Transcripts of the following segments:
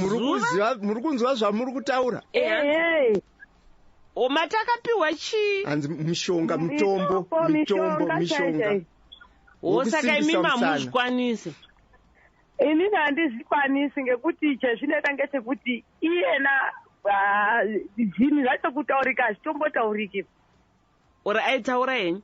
Muri Pazuva? kuziva, muri kunzwa zvamuri kutaura? Ehe. Ehe. O, matakapiwa chii? Hanzi mishonga, mitombo, Mitombo, mitombo, mishonga chaiyo mishonga. chaiyo. O, saka Wokusimbisa imi musana. mamuzvikwanise? Inini handizvikwanisi, ngekuti chezvinoita ngechekuti iyena, ah, zvinhu zvacho kutaurika hazvitombotauriki. Uri aitaura henyu?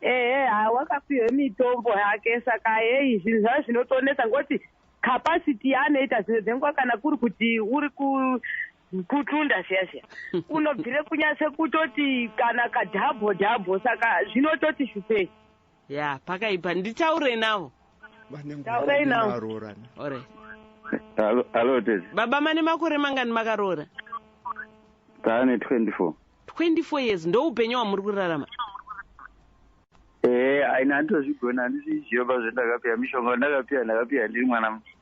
Ehe, ha, wakapiwe mitombo yake, saka hei, zvinhu zvacho zvinotonetsa ngekuti capacity yaanoita zvimwe dzenguva, kana kuri kuti uri kutunda zviya zviya, unobvire kunyatse kutoti kana kadhabho dhabho, saka zvinototi shupei. Ya, pakaipa. Nditaure navo. Vane nguva Taurai navo. varoorana. Alright. Alo, alo tete. Baba, mane makore mangani makaroora? Taane 24. 24 years, ndo upenyu hwamuri kurarama? Ee, aina handitozvigona, handizviziva pazvo. Ndakapiwa mishonga, ndakapiwa ndiri mwana mudiki.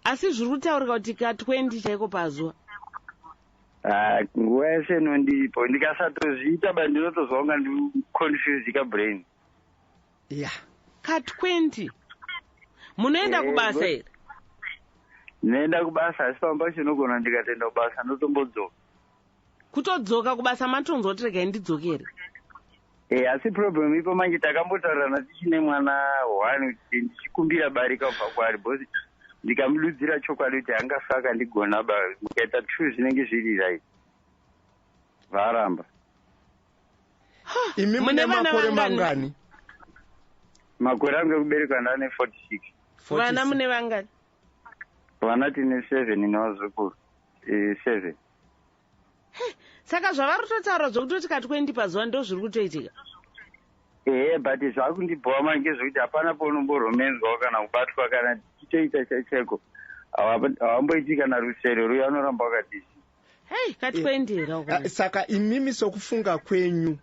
Asi zviri kutaurika kuti ka20 chaiko pazuva? Ah, nguva yese inondipo, ndikasatozviita ba, ndinotozwa kunga ndiconfuse kabrain. Ya. Ka20 munoenda kubasa here? Ndinoenda kubasa, asi pamwe pacho inogona ndikatoenda kubasa ndotombodzoka. Kutodzoka kubasa matonzwa kuti regai ndidzokere? E, asi problem ipo manje, takambotaurirana tichine mwana one kuti ndichikumbira barika kubva kwaari, because ndikamududzira chokwadi kuti angafa akandigona ba, mukaita two zvinenge zviri right, varamba. Imi Mune mune vana makore vangani? mangani? Makore angu ekuberekwa ndane 46. Vana mune vangani? Vana tine seven nevazukuru, seven. Saka zvavari kutotaura zvekutoti ka20 pazuva ndo zviri kutoitika? Ehe, but zvakundibhowa manje ngezvekuti hapana paunomboromenzwawo kana kubatwa, kana tichitoita chaiko, havamboiti kana rusero ruya, unoramba wakadisi. Hei, ka20 here? Ah, Uko saka imimi sokufunga kwenyu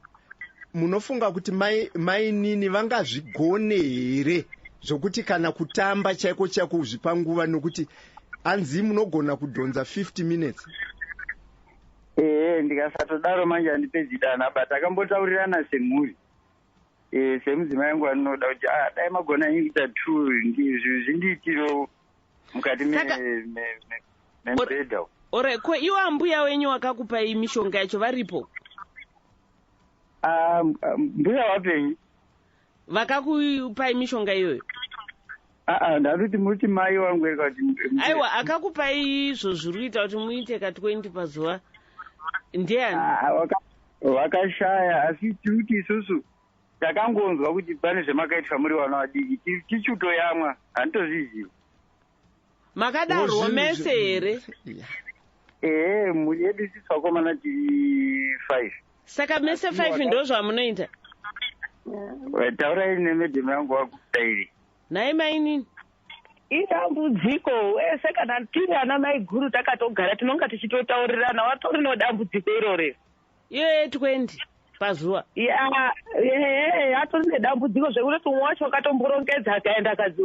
munofunga kuti mainini vangazvigone here zvokuti kana kutamba chaiko chaiko, kuzvipa nguva, nokuti hanzi munogona kudhonza 50 minutes? Ehe, ndikasatodaro manje handipedzi dana, but akambotaurirana semhuri, semudzimai wangu andinoda kuti, ah, dai magona henyu kuita two, zvindiitiro mukati memubhedha. Ore, ko iwo ambuya wenyu wakakupai mishonga yacho varipo? Ah, mbuya wapenyu. Vakakupai mishonga iyoyo? Aa, ndatuti muti mai wangu eka kuti Aiwa, akakupai izvo zviri kuita kuti muite ka20 pazuva ndiani? Ah, wakashaya, asi tiri kuti isusu takangonzwa kuti pane zvemakaitwa muri vana vadiki, tichutoyamwa, handitozvizivi. Makadarwo mese here? Ya. Ehe, mhuri yedu isusu vakomana tiri five. Saka mese 5 ndo zvamunoita? Taurai nemedhemu yangu wakudairi. Nhai mainini. Idambudziko wese, kana tiri ana mai guru takatogara, tinonga tichitotaurirana, watori nedambudziko irori. Iyo ye20 pazuva? Ya, ehe, atori nedambudziko zvekutoti umwe wacho wakatomborongedza akaenda akadzoka.